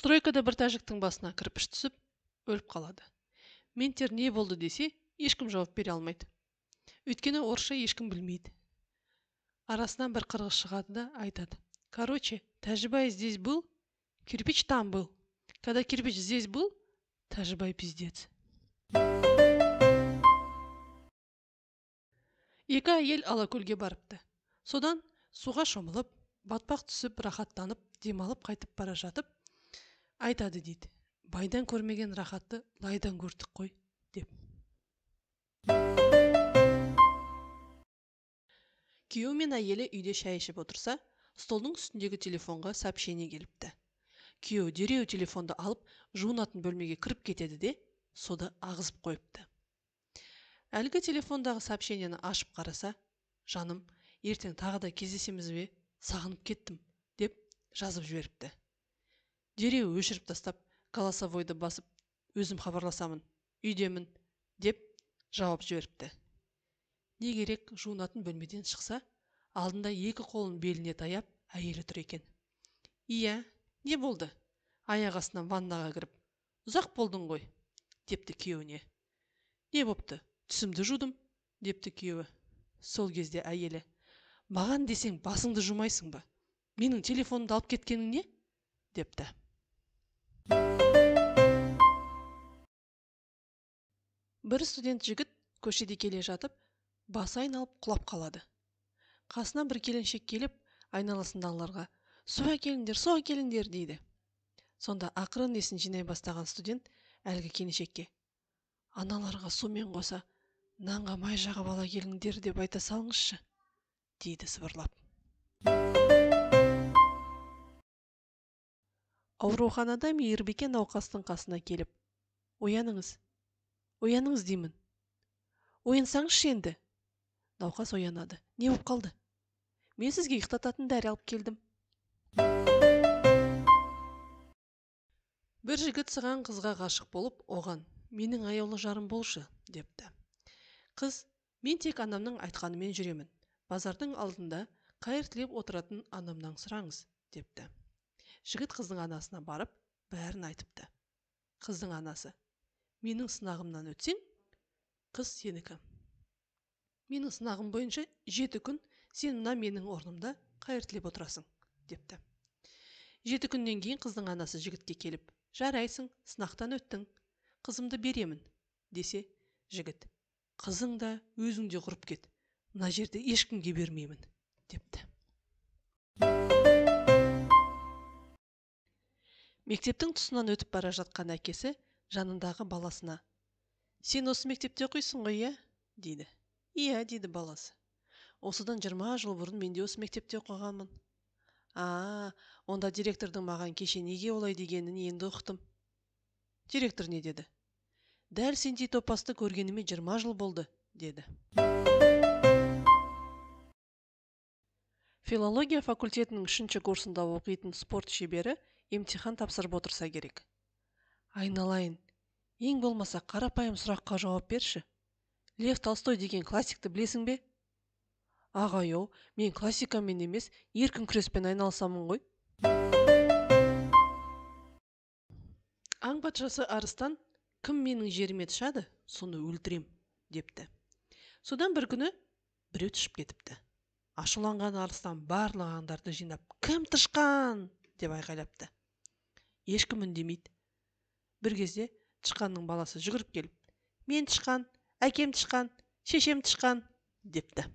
Стройкада бір тәжіктің басына кірпіш түсіп, өліп қалады. Менттер не болды десе, ешкім жауап бере алмайды. Өйткені орысша ешкім білмейді. Арасынан бір қырғыз шығады да айтады. Короче, Тәжібай здесь был, кирпич там был. Когда кирпич здесь был, Тәжібай пиздец. Екі әйел Алакөлге барыпты. Содан суға шомылып, батпақ түсіп, рахаттанып, демалып қайтып бара жатып, айтады дейді. Байдан көрмеген рахатты лайдан көрдік қой, деп. Күйеуі мен әйелі үйде шай ішіп отырса, столдың үстіндегі телефонға сообщение келіпті. Күйеуі дереу телефонды алып, жуынатын бөлмеге кіріп кетеді де, соды ағызып қойыпты. Әлгі телефондағы сообщениені ашып қараса, жаным, ертең тағы да кездесеміз бе, сағынып кеттім, деп жазып жіберіпті. Дереу өшіріп тастап, голосовойды басып, өзім хабарласамын, үйдемін, деп жауап жіберіпті. Не керек, жуынатын бөлмеден шықса, алдында екі қолын беліне таяп, әйелі тұр екен. Иә, не болды? Аяқ астынан ваннаға кіріп, ұзақ болдың ғой, депті күйеуіне. Не бопты? Түсімді жудым, депті күйеуі. Сол кезде әйелі, маған десең басыңды жумайсың ба? Менің телефонымды алып кеткенің не? Депті. Бір студент жігіт көшеде келе жатып, басы айналып құлап қалады. Қасына бір келіншек келіп, айналасындағыларға су әкеліңдер, су әкеліңдер дейді. Сонда ақырын есін жинай бастаған студент әлгі келіншекке, аналарға сумен қоса, нанға май жағып ала келіңдер деп айта салыңызшы, дейді сыбырлап. Ауруханада мейірбике науқастың қасына келіп, ояныңыз, ояныңыз деймін. Оянсаңызшы енді. Науқас оянады. Не болып қалды? Мен сізге ұйықтататын дәрі алып келдім. Бір жігіт сыған қызға ғашық болып, оған, менің аяулы жарым болшы, депті. Қыз, мен тек анамның айтқанымен жүремін. Базардың алдында қайыр тілеп отыратын анамнан сұраңыз, депті. Жігіт қыздың анасына барып, бәрін айтыпты. Қыздың анасы, менің сынағымнан өтсең, қыз сенікі. Менің сынағым бойынша 7 күн сен мына менің орнымда қайыр тілеп отырасың, депті. 7 күннен кейін қыздың анасы жігітке келіп, жарайсың, сынақтан өттің, қызымды беремін, десе, жігіт, қызың да өзің де құрып кет, мына жерде ешкімге бермеймін, депті. Мектептің тұсынан өтіп бара жатқан әкесі жанындағы баласына, сен осы мектепте оқисың ғой, иә? Дейді. Иә, дейді баласы. Осыдан 20 жыл бұрын мен де осы мектепте оқығанмын. А, онда директордың маған кеше неге олай дегенін енді ұқтым. Директор не деді? Дәл сендей топасты көргеніме 20 жыл болды, деді. Филология факультетінің 3-ші курсында оқитын спорт шебері емтихан тапсырып отырса керек. Айналайын, ең болмаса қарапайым сұраққа жауап берші. Лев Толстой деген классикті білесің бе? Ағай-ау, мен классикамен емес, еркін күреспен айналысамын ғой. Аң патшасы арыстан, кім менің жеріме тышады, соны өлтірем, депті. Содан бір күні біреу тышып кетіпті. Ашуланған арыстан барлық аңдарды жинап, кім тышқан, деп айқайлапты. Ешкім үндемейді. Бір кезде тышқанның баласы жүгіріп келіп, мен тышқан, әкем тышқан, шешем тышқан, депті.